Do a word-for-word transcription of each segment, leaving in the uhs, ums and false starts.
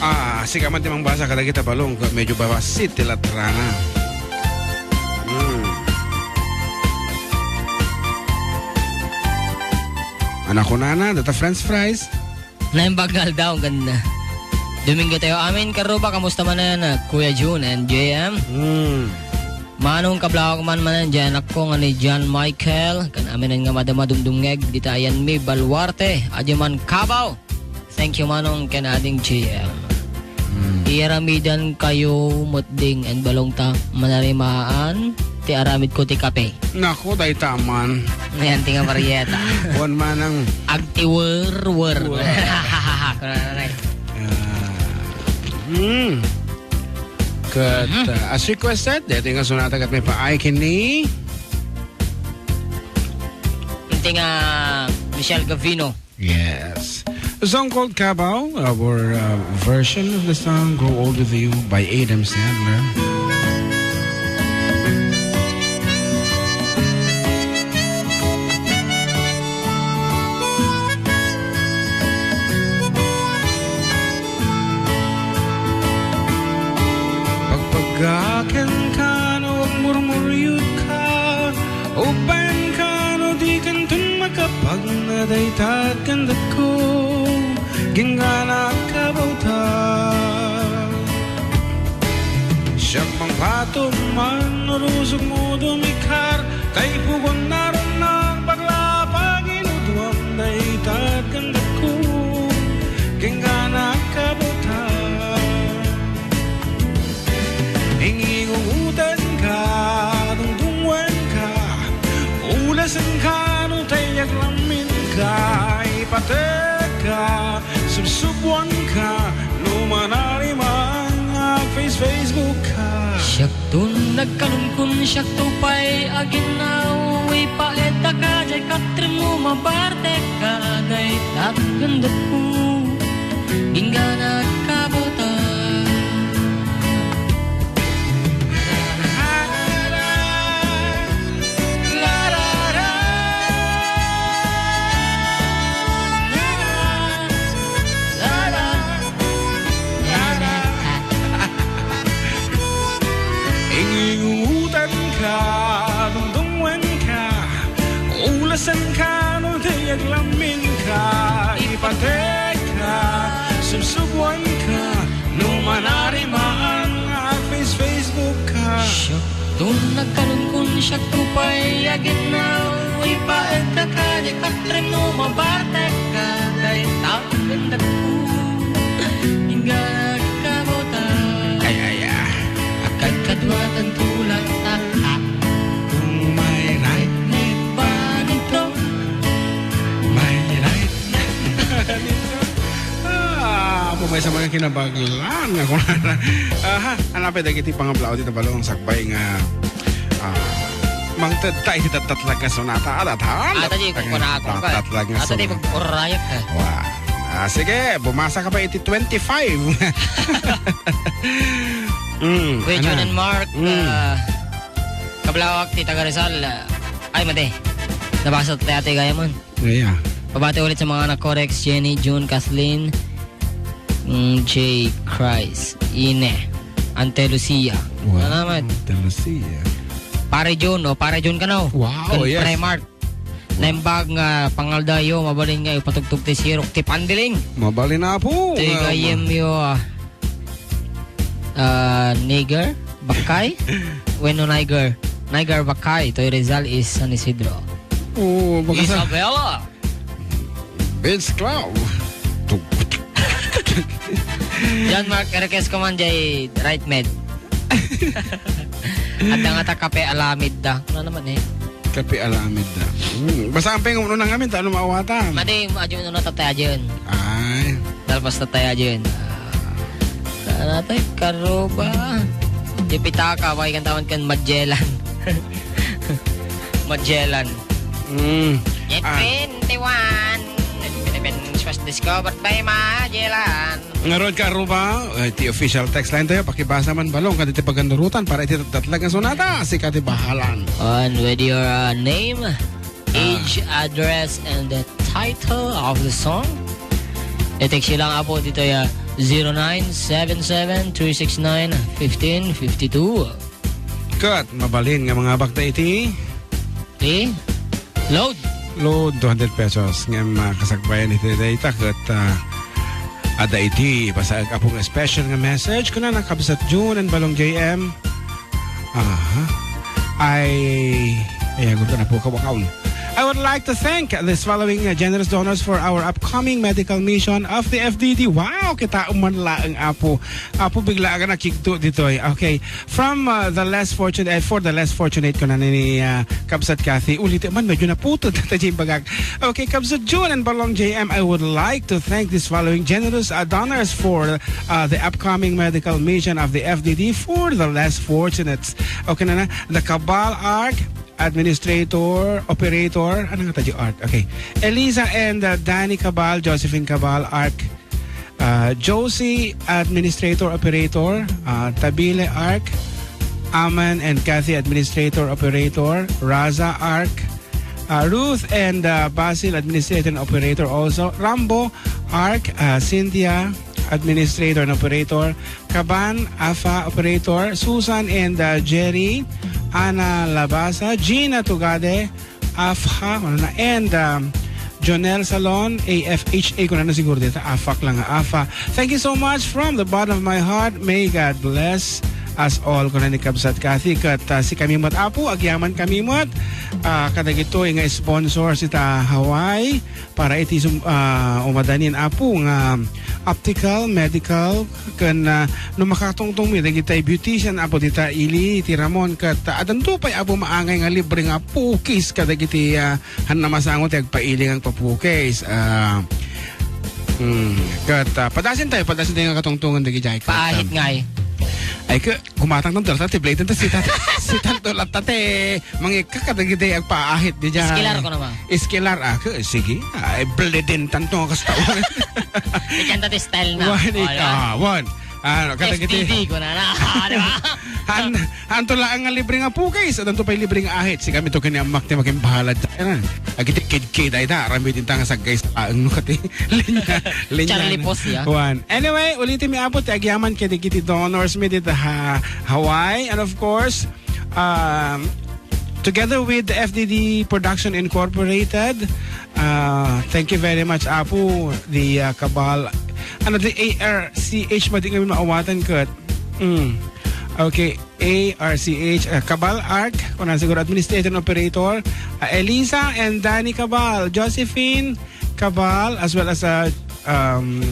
Ah, sika man ti mangbasa kadagita balong, medyo babasit ti latrana. Hmm. Ano kunana, data French fries? Naimbag nga aldaw, ganda. Domingo tayo amin, karuba, kamusta man yan, ah, Kuya Jun and J M? Hmm. Manong kablawak man manen, diay anakko nga ni John Michael, kan amin nga madama dumdumngeg, dita ayan mi, Baluarte, adyo man Cubao. Thank you, Manong, ken Ading J M. Hmm. Iyaramidan kayo met ding and balong ta manarimaan ti aramid ko ti kape. Nako, dayta man. Ayan, ti nga Marieta. Wan manang Agtiwer-wer. Wer. Kuna na, eh. Ah. Hmm. Ket, Mhm. ah, as requested, daytoy nga sonata ket maipaay ken ni Iti nga Michelle Gavino. Yes. A song called Cubao, our, uh, version of the song Grow Old With You by Adam Sandler. Pagpagaken ka no agmurmuryot ka, upen ka no di kanton makapagnadayta ken dako, gingganak a bawta. Siak mangpatum man no rusog mo dumikar, tay pugon na ron nang bagla paginuduam dayta ken dako, gingganak a bawta. Ingigungutenka, dungdunguenka, ulasenka no tay aglaminka, ipatekka, subsubuanka, no manarimaan, ag-face-Facebook ka. Siakton nagkalunkon, siakto pay aginnaw, ipaeddaka, diay katrimmo mabartekka, dayta ken dako. Ingganak a bawta. Ingigungutenka, dungdunguenka, ulasenka no tay aglaminka, ipatekka, subsubuanka, no manarimaan, ag-face-Facebook ka. Siakton nagkalunkon, siakto pay aginnaw, ipaeddaka, diay katrimmo mabartekka, dayta ken dako. Ingganak a bawta. Ay, ay, ah. Agkadkaduatanto latta. Kung may right met ba dito? May right met ba dito? Ah, apo, maysa man nga kinabaglan nga kunana. Aha, ania pay dagiti pangablaw dita balong sakbay nga, ah, mangted ta iti tattatlag nga sonata. Adda, adda. Ah, tadi, kung kunakon ka. Tattatlag nga sonata. Ah, tadi, mag-urayak ka. Wa. Ah, sige, bumasa ka pa iti twenty-five. Mm, Kuya John ana. And Mark, Mm. ah, kablawak ti taga Rizal, ah, ay, madi. Nabasa tayo ati gayam. Yeah. Pabati ulit sa mga anak ko, Rex, Jenny, June, Kathleen, mm, Jay, Christ, Ine, Ante Lucia. Wow, Salamat. Ante Lucia. Pare Jun, o, Pare Jun ka, no? Wow, Kun yes. Pre Mark. Naimbag nga pangaldayo, mabalin nga ipatugtog ti sirok ti pandiling. Mabalin, apo. Ti Nga, gayem ma- yo, ah, ah, Niger, Bakay? Wenno Niger. Niger, Bakay. Toy Rizal is San Isidro. Oo, baka sa- Isabela. Beach Club. Tuk, tuk. John Mark, request ko man jay right med. Adda nga ta kape alamid da. Ano naman eh? Kape alamid da. Hmm. Basta ang pengon na ngamin, tano maawatan. Madi, adyo no tatay adyan. Ay. Dalpas tatay adyan. Kanatay, karuba. Di pitaka, pakikantawan kan Magellan. Magellan. Mm. Jet Ah. twenty-one. Jet twenty-one was discovered by Magellan. Ngarud, karuba, eh, ti official text line tayo, pakibasa man balong, kaditi pagannurutan, para iti tatlag nga sonata, sika ti bahalan. And with your, uh, name, Ah. age, address, and the title of the song, I-text lang, Apo, ditoy, ah, zero nine seven seven three six nine fifteen fifty two. Ket mabalin nga mangabak ta iti Iti load. Load, two hundred pesos. Ngem, ah, kasakbayan iti dayta ket, ah, adda iti pasaag, Apo, nga special nga message. Kunana, Kabsat June and Balong J M. Aha. Ay, ay, agur ka na po, kawakaw. I would like to thank this following, uh, generous donors for our upcoming medical mission of the F D D. Wow, kita man laeng, Apo. Apo, bigla ka nakigto ditoy. Okay. From, uh, the less fortunate, eh, for the less fortunate, kuna ni, uh, Kabsat Kathy. Ulit man, medyo naputol ta Jim Bagak. Okay, Kabsat June and Balong J M, I would like to thank this following generous, uh, donors for, uh, the upcoming medical mission of the F D D for the less fortunate. Okay na na. The Cabal Arc, administrator, operator. Ano nga tayo, Arc? Okay. Eliza and, uh, Danny Cabal, Josephine Cabal, Arc. Uh, Josie, administrator, operator. Uh, Tabile, Arc. Aman and Kathy, administrator, operator. Raza, Arc. Uh, Ruth and, uh, Basil, administrator and operator also. Rambo, Arc. Uh, Cynthia, administrator and operator. Kaban, AFA operator, Susan and, uh, Jerry, Ana Labasa, Gina Tugade, AFA, ano na, and, um, Jonel Salon, A F H A, kung ano siguro dito, AFAC lang, AFA. Thank you so much from the bottom of my heart. May God bless us all, kuna ni Kabsat Kathy. Kat, uh, si kami met, Apo, agyaman kami met, uh, kadagitoy nga sponsor sita Hawaii. Para iti sum-, ah, umadanin, Apo, nga optical, medical, ken, ah, no makatungtong mi dagiti beautician, Apo, dita ili, iti Ramon, ket, ah, adanto pay, Apo, maangay nga libre nga pukis kadagiti, ah, han namasango ti agpaili nga agpapukis. Ah, hmm, ket, ah, padasen tayo, padasen tayo nga katungtongan dagiti ay ket, Paahit um, ngay. Ay, ke-, gumatang ng dala, ti blade, ta si tat-, si tanto latta, te. Mangikka kadagiti agpaahit diay. Iskilar ko naman. Iskilar, ah, ke-, sige. Ay, bleden tanto nga kasta. Ikan ta ti style na. Wan, oh, di ba? Ika, wan. Ano, kadagiti F T D ko na na. Ah, di ba? Han, hanto laang nga libre nga pukis, adanto pay libre nga ahit. Sikamito kini ammak ti makimpahalad. Ano? Agiti kidkid ay ta, aramid inta nga saggay sa laang no kati. Linya, linya. Charlie Puth, ya. Wan. Anyway, ulitin mi, Apo, ti agyaman kadagiti donors mi dita ha Hawaii. And of course, um, together with the F D D Production Incorporated, uh, thank you very much, Apo, the, uh, Cabal, ano, the A R C H, madi nga maawatan ket. Mm. Okay, A R C H, uh, Cabal Arc, kuna siguro administrator and operator, uh, Elisa and Danny Cabal, Josephine Cabal, as well as, uh, um,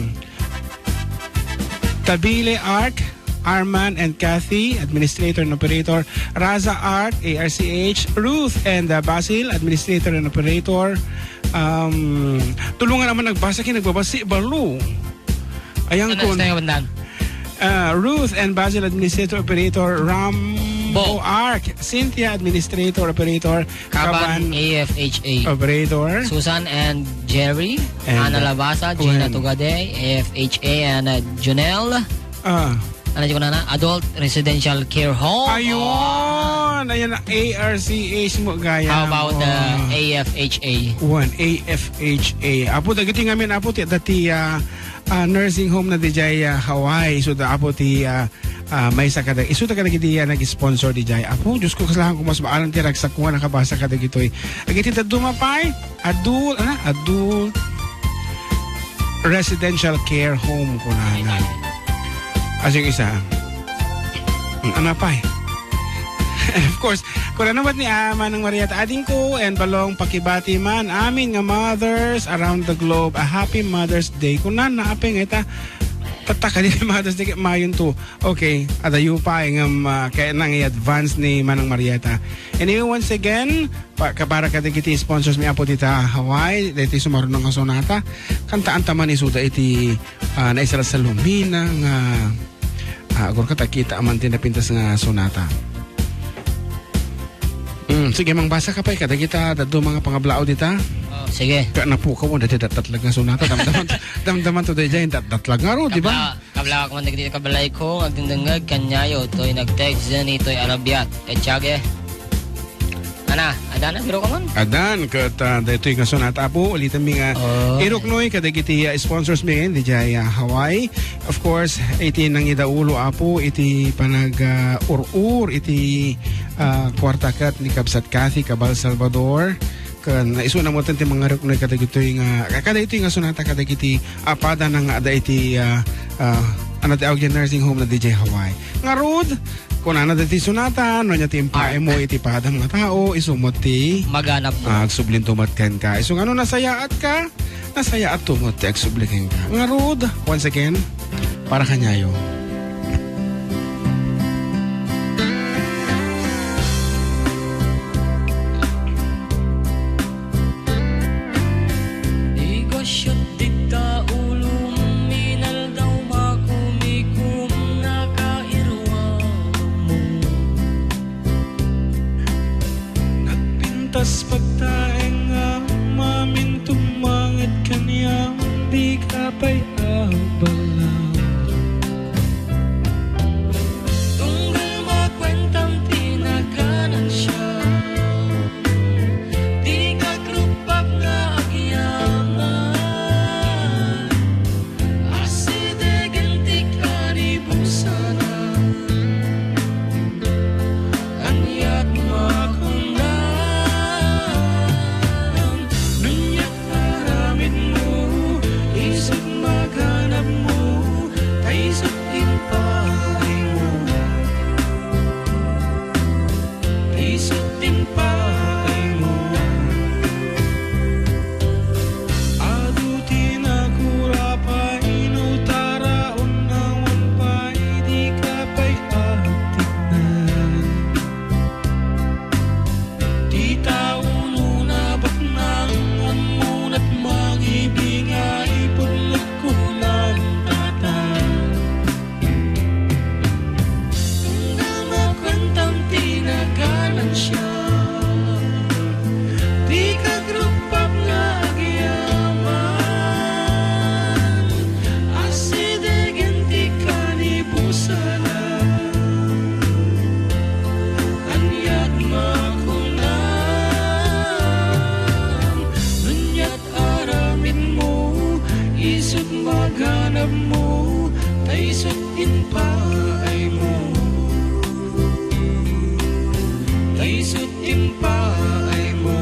Tabile Arc, Arman and Kathy, administrator and operator. Raza Arc, A R C H. Ruth and, uh, Basil, administrator and operator. Um, tulungan naman nagbasa, kaya nagbabasi, balo. Ayan. Ano, kun-, sa tayo, Bandan? Uh, Ruth and Basil, administrator, operator. Rambo Bo. Arc, Cynthia, administrator, operator. Kaban, Kaban, A F H A. Operator. Susan and Jerry, And, Ana uh, Labasa, Gina Gwen. Tugade, A F H A, and, uh, Junel. Ah. Ano yung nana? Adult Residential Care Home. Ayun! Oh. Ayan, A R C H mo, gaya How about mo. The A F H A? One, A F H A. Apo, dagiti ngamin, apo, ti, dati, ah, ah, nursing home na dijay, ah, Hawaii. So, da, apo, ti, ah, Ah, maysa kada, isu ta kadagiti, ah, nag-sponsor dijay. Apo, Diyos ko, kasla ko mas maalam ti ragsak ko nga nakabasa kadagitoy. Agiti dadduma pay, adult, ano? Adult residential care home, kunana. Asing isa. Hmm, ano pay? And of course, kunana met ni, ah, Manang Maria, ta adingko and Balong, pakibati man amin nga mothers around the globe a happy Mother's Day. Kunana, apay nga ita, tattaka din Mother's Day, mayon to. Okay, adayo pay ngem, ah, kaya nang i-advance ni Manang Marieta. Anyway, once again, pa-, ka-, para kadagiti sponsors mi, apo, dita Hawaii, dagiti sumaruno nga sonata, kantaanta man isuda iti, ah, naisalasalumina nga, ah, agur ka ta kita man ti napintas nga sonata. Mm, sige, mangbasa ka pay kadagita dadduma nga pangablaaw dita. Oh, sige. Kaya napukaw mo, dati datdatlag nga sonata. Damdaman, damdaman to, dayjay, datdatlag nga ro, di ba? Kabla-, Kablawak man dagiti kabalayko nga agdengdengngeg kaniayo toy nag-text, Jenny toy Arabiat. Ket siage. Ana, adana, biro ka man? Adan, ket, ah, daytoy nga sonata, Apo, ulitanmi nga Oh. iruknoy kadagiti, ah, sponsors mi ngayon, didiay, ah, Hawaii. Of course, iti nangidaulo, Apo, iti panag, ah, ur-ur, iti, ah, kuarta ket ni Kabsat Kathy Cabal Salvador. Ken isuna met ti mangaruknoy kadagitoy nga, kadagitoy nga sonata kadagiti apada na nga adda iti, ah, ah, ano ti awag diay, nursing home na didiay Hawaii. Ngarud, kunana daytoy sonata, no ania ti impaaymo iti padam nga tao, isu met ti Maganabmo. ah, agsublinto met kenka. Isu nga no nasayaatka, nasayaatto met ti agsubli kenka. Ngarud, once again, para kaniayo. Igasiat ti tao, luminaldaw, makumikom, nakairuam. Nagpintas pagtaeng nga mamintumanget kaniam, dika pay abala. Tunggal makuentam ti naganansia, dika agrupap nga agyaman. Asidegen ti kanibusanan. Aniat makunam? Nuniat aramidmo, isut' maganabmo, ta isut' impaaymo. Isut' impaaymo. Adu ti nakurapay no taraon awan pay, dika pay agtikna. Ti tao no nabaknang, ammona ti mangibinga, ipudno kunan tata. Tunggal makuentam ti naganansia, dika agrupap nga agyaman. Asidegen ti kanibusanan. Aniat makunam? Nuniat aramidmo, isut' maganabmo, ta isut' impaaymo. Ta isut' impaaymo.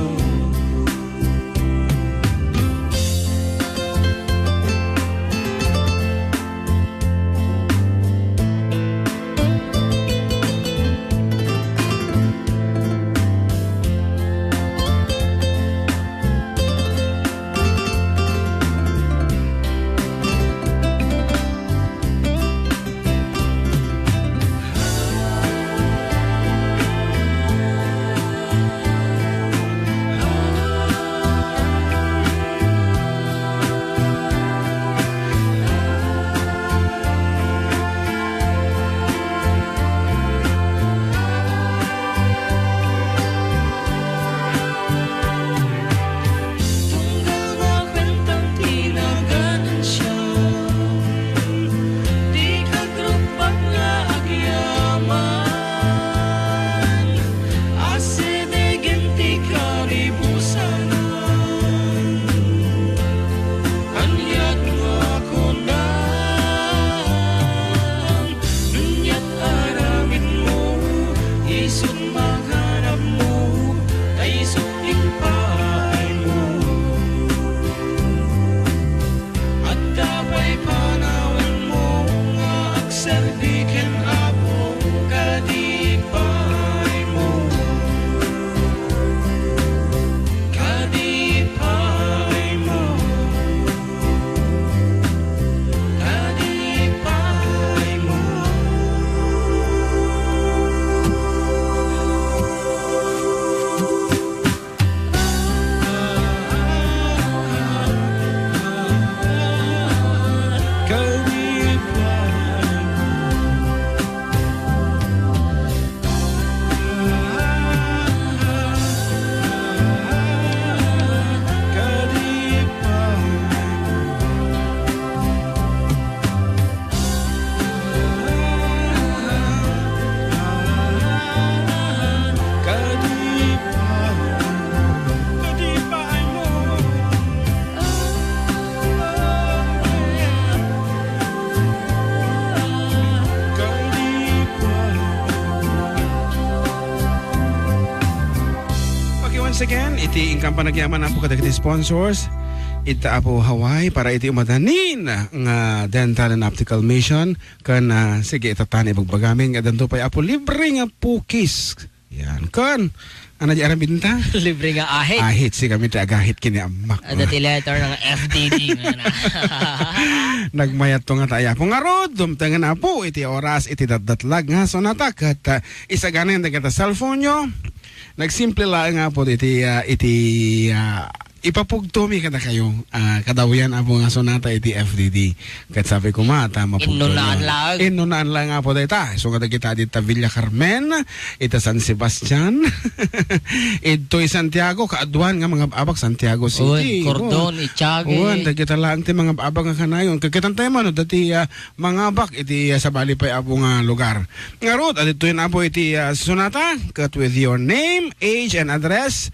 Ken iti inkan panagyaman, Apo, kadagiti sponsors, ita, Apo, Hawaii, para iti umadanin nga dental and optical mission, ken, ah, sige, ita tan ibagbagamin nga danto pay, Apo, libre nga pukis. Yan, ken, ano di arambinta? Libre nga ahit. Ahit, si kami ti agahit kini ammak. Ada ti letter ng F D D nga na. Nagmayat to nga tayo, Apo. Ngarud, dumtengen, Apo, iti oras, iti datdatlag nga sonata, ket, ah, isagana dagiti cellphone nyo. Nagsimple laeng, Apo, iti, ah, iti, ah, ipapugtomi kadakayo, ah, kadawyan, Apo, nga sonata iti F D D. Ket sabi ko, ma, ta mapugto Innunaan niyo. Laeng. Innunaan laeng, Apo, dayta. So, nga dagita dita Villa Carmen, ita San Sebastian, idtoy Santiago, kaaduan nga mangab-abak Santiago City. Wen, Cordon, Itiague. Wen, dagita laeng ti mangab-abak nga kanayon. Kakitan tayo man, dati, ah, mangabak iti, ah, sabali pay, Apo, nga lugar. Ngarud, aditoy, Apo, iti, ah, sonata, ket with your name, age, and address,